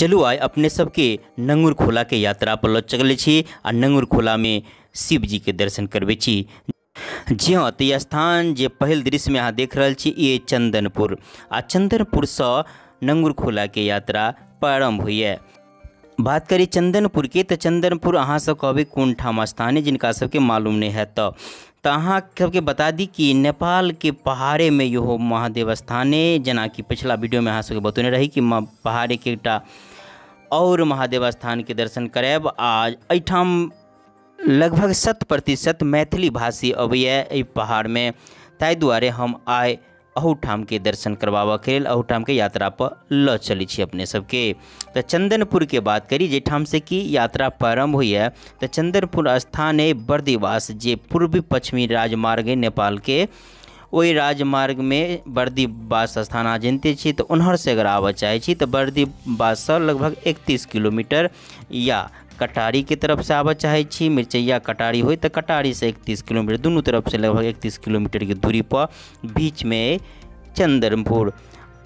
चलू आइ अपने सबके नंगुर खोला के यात्रा पर लऽ चलै छी आ नंगुर खोला में शिव जी के दर्शन करबै छी। जी हाँ, तो स्थान जे पहिल दृश्य में अहाँ देख रहल छी ये चंदनपुर आ चंदनपुर से नंगुर खोला के यात्रा प्रारंभ होइए। बात करी चंदनपुर के तो चंदनपुर अहाँ सब कहबै कोन ठाम स्थान है जिनका सबके मालूम नहीं है तो अहाँ सबके बता दी कि नेपाल के पहाड़े में इहो महादेव स्थान है। जेना कि पिछला वीडियो में अहाँ सबके बतौने रही कि पहाड़े के एकटा और महादेव स्थान के दर्शन करायब। आ एहिठाम लगभग 100% मैथिली भाषी अबैए एहि पहाड़ में, ताहि दुआरे हम आइ अहूठाम के दर्शन करबाबऽके लेल अहूठाम के यात्रा पर लऽ चलै छी अपने सबके। तऽ चंदनपुर के बात करी जाहिठाम से कि यात्रा प्रारंभ होइए तऽ चंदनपुर स्थान है बर्दीवास, जे पूर्वी पश्चिमी राजमार्ग है नेपाल के, ओहि राजमार्ग में बर्दीवास स्थान अहाँ जनिते छी। तऽ ओन्हर से अगर आबऽ चाहै छी तऽ बर्दीवाससँ लगभग 31 किलोमीटर, या कटारी के तरफ से आबऽ चाहै छी मिरचैया कटारी हो तो कटारी से 31 किलोमीटर, दुनू तरफ से लगभग 31 किलोमीटर के दूरी पर बीच में चंदनपुर।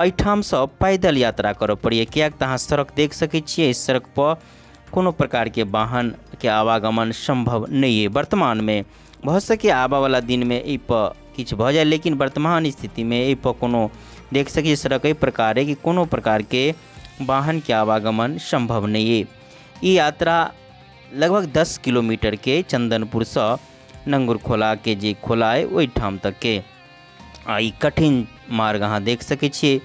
एहिठामसँ पैदल यात्रा करऽ पड़ैए, किएक तऽ अहाँ सड़क देख सकै छियै, इस सड़क पर कोनो प्रकारके वाहनके आवागमन सम्भव नहि अइ वर्तमानमे। भऽ सकैए आबऽवला दिनमे एहिपर किछु भऽ जाए, लेकिन वर्तमान स्थितिमे एहिपर कोनो देख सकै सड़क एहि प्रकार अइ कि कोनो प्रकारके वाहनके आवागमन सम्भव नहि अइ। ई यात्रा लगभग 10 किलोमीटर के चंदनपुरसँ नंगुर खोला के जे खोला अइ ओहिठाम तकके आ ई कठिन मार्ग अहाँ देख सकै छियै।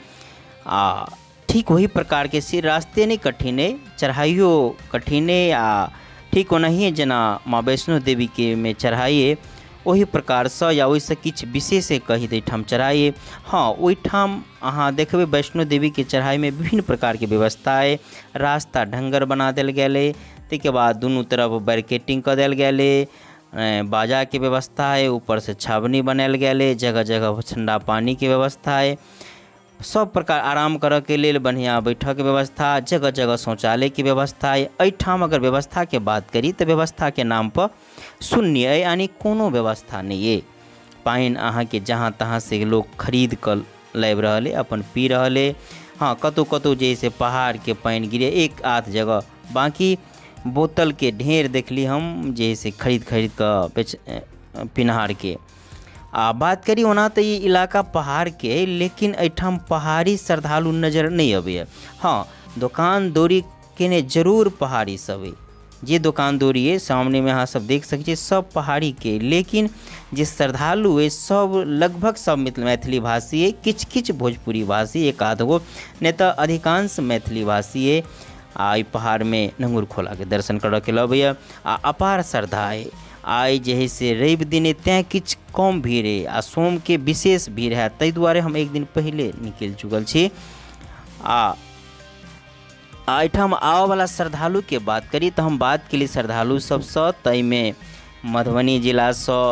आ ठीक ओही प्रकारके से रास्ते नहि कठिन अइ, चढ़ाइयो कठिन अइ आ ठीक ओनाहिए जेना माँ वैष्णो देवीके मे चढ़ाइ अइ ओही प्रकारसँ या ओहिसँ किछु विशेषे कही तऽ एहिठाम चढ़ाइ अइ। हाँ, ओहिठाम अहाँ देखबै वैष्णो देवीके चढ़ाइमे विभिन्न प्रकारके व्यवस्था अइ, रास्ता ढङ्गर बना देल गेल अइ, ताहिके बाद दुनू तरफ बैरिकेडिंग कऽ देल गेल अइ, बाजाके व्यवस्था अइ, ऊपरसँ छावनी बनायल गेल अइ, जगह जगह ठण्डा पानीके व्यवस्था अइ, सब प्रकार आराम करऽके लेल बढ़िआँ बैठऽके व्यवस्था, जगह जगह शौचालयके व्यवस्था अइ। एहिठाम अगर व्यवस्थाके बात करी तऽ व्यवस्थाके नामपर शून्य अइ, यानी कोनो व्यवस्था नहि अइ। पानि अहाँके जहाँ तहाँ से लोक खरीद कऽ लाबि रहल अइ, अपन पी रहल अइ। हाँ, कतहु कतहु जे से पहाड़के पानि गिरे एक आध जगह, बाँकी बोतलके ढेर देखली हम जे से खरीद खरीद कऽ बेच पिनहारके। आ बात करी ओना तऽ ई इलाका पहाड़के, लेकिन एहिठाम पहाड़ी श्रद्धालु नजर नहि अबैए। हाँ, दोकान दौरी केने जरूर पहाड़ी सब अइ, जे दोकान दौरी अइ सामनेमे अहाँ सब देख सकै छियै सब पहाड़ीके, लेकिन जे श्रद्धालु अइ सब लगभग सब मैथिली भाषी अइ, किछु किछु भोजपुरी भाषी एक आध गो, नहि तऽ अधिकांश मैथिली भाषी अइ। आ एहि पहाड़मे नंगुर खोलाके दर्शन करऽके अबैए आ अपार श्रद्धा अइ। आइ जे है से रवि दिन अइ तैँ किछु कम भीड़ अइ आ सोमके विशेष भीड़ हैत, ताहि दुआरे हम एक दिन पहिले निकलि चुकल छी। आ एहिठाम आबऽवला श्रद्धालुके बात करी तऽ हम बात केली श्रद्धालु सबसँ, ताहिमे मधुबनी जिलासँ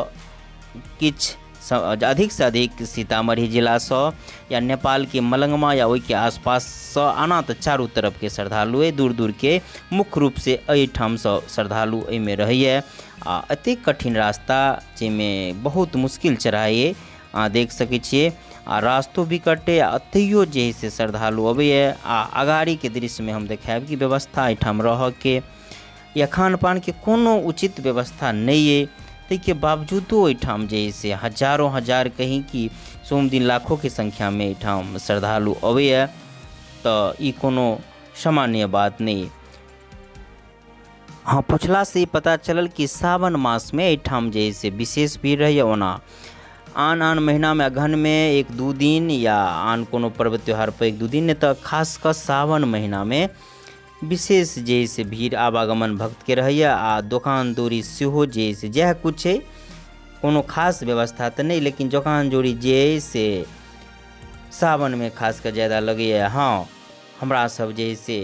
किछु अधिकसँ अधिक सीतामढ़ी जिलासँ या नेपालके मलंगमा या ओहिके आसपाससँ आना तऽ चारू तरफके श्रद्धालु अइ, दूर दूरके मुख्य रूपसँ एहिठामसँ श्रद्धालु एहिमे रहैए। आ एतेक कठिन रास्ता जाहिमे बहुत मुश्किल चढ़ाइ अइ, अहाँ देख सकै छियै, आ रास्तो विकट अइ, आ तैयो जे है से श्रद्धालु अबैए। आ अगाड़ीके दृश्यमे हम देखायब कि व्यवस्था एहिठाम रहऽके या खान पानके कोनो उचित व्यवस्था नहि अइ, ताहिके बावजूदो एहिठाम जे है से हजारों हजार कहीं कि सोम दिन लाखोंके संख्यामे एहिठाम श्रद्धालु अबैए, तऽ ई कोनो सामान्य बात नहि। हाँ, पुछलासँ ई पता चलल कि सावन मासमे एहिठाम जे है से विशेष भीड़ रहैए। ओना आन आन महीनामे अगहनमे 1-2 दिन या आन कोनो पर्व त्यौहार पर 1-2 दिन, नहि तऽ खास कऽ सावन महीनामे विशेष जे है से भीड़ आवागमन भक्तके रहैए। आ दोकान दौरी सेहो जे है से जएह किछु छै, कोनो खास व्यवस्था तऽ नहि, लेकिन दोकान दौरी जे अइ से सावनमे खास कऽ ज्यादा लगैए। हाँ, हमरा सब जे है से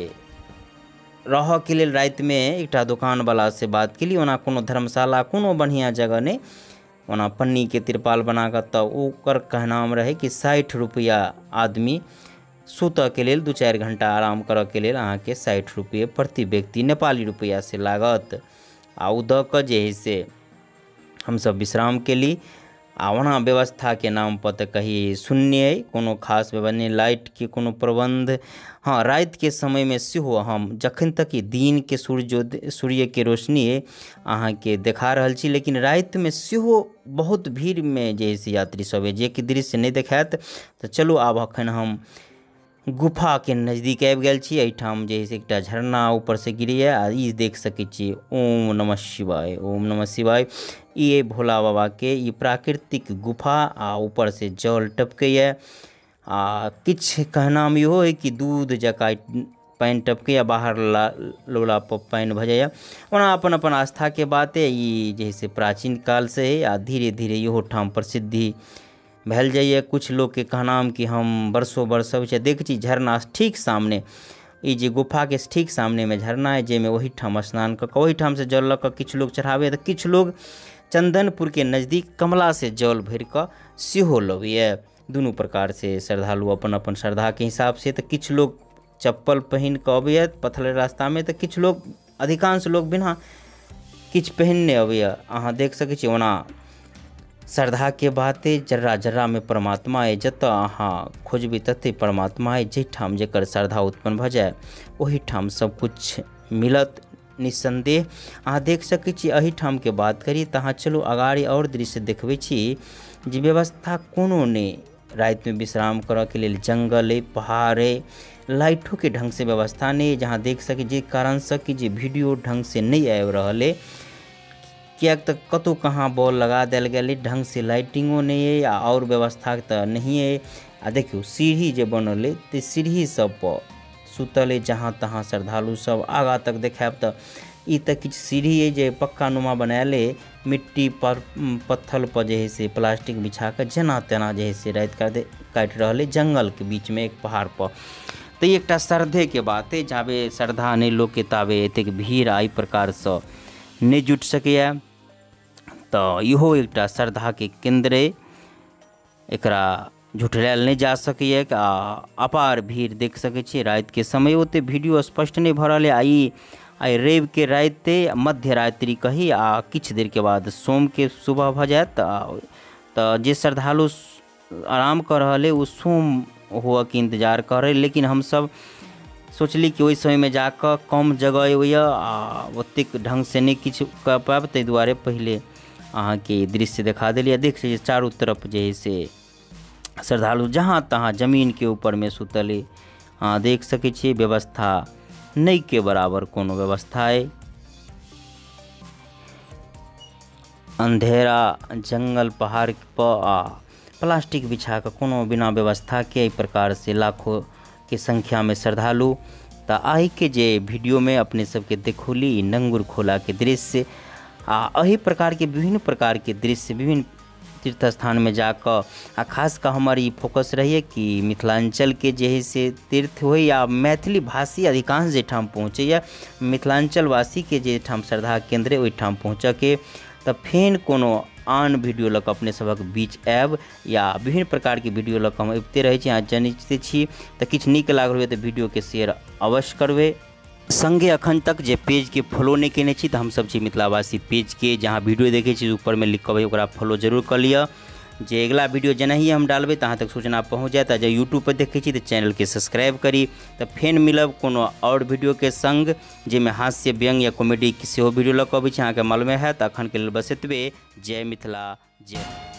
रहऽके लेल रातिमे एकटा दोकानवलासँ बात केली, ओना कोनो धर्मशाला कोनो बढ़िआँ जगह नहि, ओना पन्नीके तिरपाल बनाकऽ, तऽ ओकर कहनाम रहै कि 60 रुपैआ आदमी सुतऽके लेल 2-4 घंटा आराम करऽके लेल अहाँके 60 रुपैए प्रति व्यक्ति नेपाली रुपैआ से लागत। आ ओ दऽ कऽ जे है से हमसब विश्राम केली। आ ओना व्यवस्थाके नाम पर तऽ कही शून्य अइ, कोनो खास व्यवस्था नहि, लाइटके कोनो प्रबन्ध। हँ, रातिके समयमे सेहो हम जखन तक ई दिनके सूर्यके रोशनी अइ अहाँके देखा रहल छी, लेकिन रातिमे सेहो बहुत भीड़मे जे है से यात्री सब अइ, जेकि दृश्य नहि देखायत। तऽ चलू आब अखन हम गुफाके नजदीक आबि गेल छी। एहिठाम जे है से एकटा झरना ऊपरसँ गिरैए आ ई देख सकै छी, ओम नमः शिवाय, ओम नमः शिवाय। ई अइ भोला बाबाके ई प्राकृतिक गुफा आ ऊपरसँ जल टपकैए आ किछु कहनाम इहो अइ कि दूध जकाँ पानि टपकैए, बाहर लोला पर पानि भऽ जाइए। ओना अपन अपन आस्थाके बात अइ, ई जे है से प्राचीन कालसँ अइ आ धीरे धीरे इहो ठाम प्रसिद्धि भेल जाइए। कुछ लोकके कहनाम कि हम बरसों बरस अबै छी। देखै छी झरना ठीक सामने, ई जे गुफाके ठीक सामनेमे झरना अइ, जाहिमे ओहिठाम स्नान कऽ कऽ ओहिठामसँ जल लऽ कऽ किछु लोक चढ़ाबैए, तऽ किछु लोक चंदनपुरके नजदीक कमलासँ जल भरि कऽ सेहो लबैए। दुनू प्रकारसँ श्रद्धालु अपन अपन श्रद्धाके हिसाबसँ, तऽ किछु लोक चप्पल पहिन कऽ अबैए पथल रास्तामे, तऽ किछु लोक, अधिकांश लोक बिना किछु पहिनने अबैए। अहाँ देख सकै छी। ओना श्रद्धाके बात अइ, जर्रा जर्रामे परमात्मा अइ, जतऽ अहाँ खोजबै ततहि परमात्मा अइ। जाहिठाम जकर श्रद्धा उत्पन्न भऽ जाय ओहिठाम सबकिछु मिलत निस्सन्देह। अहाँ देख सकै छी। एहिठामके बात करी तऽ अहाँ चलू अगाड़ी आओर दृश्य देखबै छी जे व्यवस्था कोनो नहि, रातिमे विश्राम करऽके लेल जङ्गल अइ, पहाड़ अइ, लाइटोके ढङ्गसँ व्यवस्था नहि अइ, जहाँ देख सकै, जाहि कारणसँ कि जे वीडियो ढङ्गसँ नहि आबि रहल अइ, किएक तऽ कतहु कहाँ बॉल लगा देल गेल अइ, ढङ्गसँ लाइटिंगो नहि अइ आ आओर व्यवस्था तऽ नहिए अइ। आ देखियौ सीढ़ी जे बनल अइ तऽ सीढ़ी सबपर सुतल अइ जहाँ तहाँ श्रद्धालु सब। आगाँ तक देखायब तऽ ई तऽ किछु सीढ़ी अइ जे पक्का नुमा बनायल अइ, मिट्टी पर पत्थल पर जे है से प्लास्टिक बिछा कऽ जेना तेना जे है से राति काटि रहल अइ जङ्गलके बीचमे एक पहाड़ पर। तऽ ई एकटा श्रद्धेके बात अइ, जाबे श्रद्धा नहि लोकके ताबे एतेक भीड़ आ एहि प्रकारसँ नहि जुटि सकैए। तऽ इहो एकटा श्रद्धाके केन्द्र अइ, एकरा झुठलायल नहि जा सकैए। आ अपार भीड़ देख सकै छियै। रातिके समय ओतेक वीडियो स्पष्ट नहि भऽ रहल अइ। आ ई आइ रविके राति मध्यरात्रि कही आ किछु देरके बाद सोमके सुबह भऽ जायत। तऽ जे श्रद्धालु आराम कऽ रहल अइ ओ सोम हुअके इन्तजार करै, लेकिन हमसब सोचली कि ओहि समयमे जाकऽ कम जगह होइए आ ओतेक ढङ्गसँ नहि किछु कऽ पायब, ताहि दुआरे पहिले अहाँके दृश्य देखा देलियै। देख सकै छियै चारू तरफ जे है से श्रद्धालु जहाँ तहाँ जमीनके ऊपरमे सुतल अइ। अहाँ देख सकै छियै व्यवस्था नहि के बराबर कोनो व्यवस्था अइ। अंधेरा जंगल पहाड़ पर आ प्लास्टिक बिछा कऽ कोनो बिना व्यवस्थाके एहि प्रकारसँ लाखों के संख्यामे श्रद्धालु। तऽ आइके जे वीडियोमे अपने सबके देखौली नंगुर खोलाके दृश्य आ एहि प्रकारके विभिन्न प्रकारके दृश्य विभिन्न तीर्थ स्थानमे जाकऽ, आ खास कऽ हमर ई फोकस रहैए कि मिथिलाञ्चलके जे है से तीर्थ होइ या मैथिली भाषी अधिकांश जाहिठाम पहुँचैए, मिथिलाञ्चलवासीके जाहिठाम श्रद्धा केन्द्र अइ ओहिठाम पहुँचऽके। तऽ फेर कोनो आन वीडियो लऽ कऽ अपने सभक बीच आयब या विभिन्न प्रकारके वीडियो लऽ कऽ हम अबिते रहै छी, अहाँ जनिते छी। तऽ किछु नीक लागल हुए तऽ वीडियोके शेयर अवश्य करबै। संगे अखन तक जे पेजके फॉलो नहि केने छी तऽ हमसब छी मिथिलावासी पेजके, जहाँ वीडियो देखै छी ऊपरमे लिख कऽ ओकरा फॉलो जरूर कऽ लिअ, जे अगिला वीडियो जेनाहिए हम डालबै तऽ अहाँ तक सूचना पहुँच जायत। आ जे यूट्यूबपर देखै छी तऽ चैनलके सब्सक्राइब करी। तऽ फेर मिलब कोनो आओर वीडियोके संग, जाहिमे हास्य व्यंग्य या कॉमेडी सेहो वीडियो लऽ कऽ अबै छी, अहाँके मालूमे हैत। अखनके लेल बस एतबे। जय मिथिला, जय।